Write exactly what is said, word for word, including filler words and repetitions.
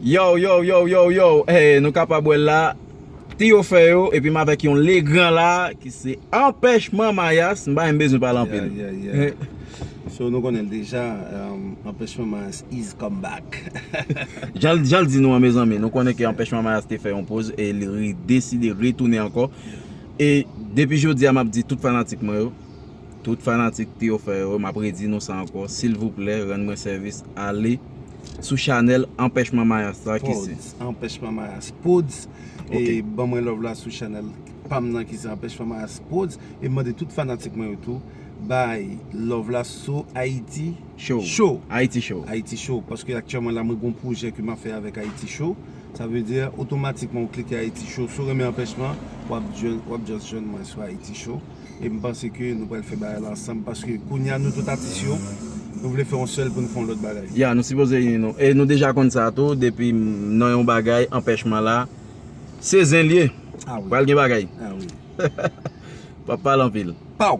Yo, yo, yo, yo, yo. Hey, nou kapab wè l la. Tiyofè yo, epi m avèk yon legran la ki se Anpèchman Mayas. M pa menm bezwen pale anpil. Yeah, yeah, yeah. So nou konnen l deja, um, Anpèchman Mayas is come back. Jan l di nou an, mezanmi, nou konnen ke Anpèchman Mayas te fè yon poz e li re- deside retounen ankò. E depi jodi a, m ap di tout fanatik mwen yo, tout fanatik Tiyofè yo, m ap redi nou sa ankò, silvouplè, rann mwen sèvis, ale sou chanèl Anpèchman Mayas la ki se Pods, Anpèchman Mayas Pods. Ok. E ban mwen love la sou chanèl pa m nan ki se Anpèchman Mayas Pods. E m mande tout fanatik mwen yo tou, bay love la sou Haiti Show. Show. Haiti Show. Haiti Show. Paske aktyèlman la, mwen gon pwojè ke m ap fè avèk Haiti Show. Sa vle di, otomatikman, ou klike Haiti Show. Si w renmen Anpèchman, w ap jwenn, w ap just jwenn mwen sou Haiti Show. E m panse ke nou pral fè bagay la ansanm. Paske kounye a, nou tout atis yo, nou vle fè yon sèl pou nou fè yon lòt bagay. Ya, nou sipoze ini nou. E nou deja konn sa tou, depi m- nan yon bagay, Anpèchman la, se zen l ye. Ah wi. Pral gen bagay. Ah wi. Pa pale anpil. Pow!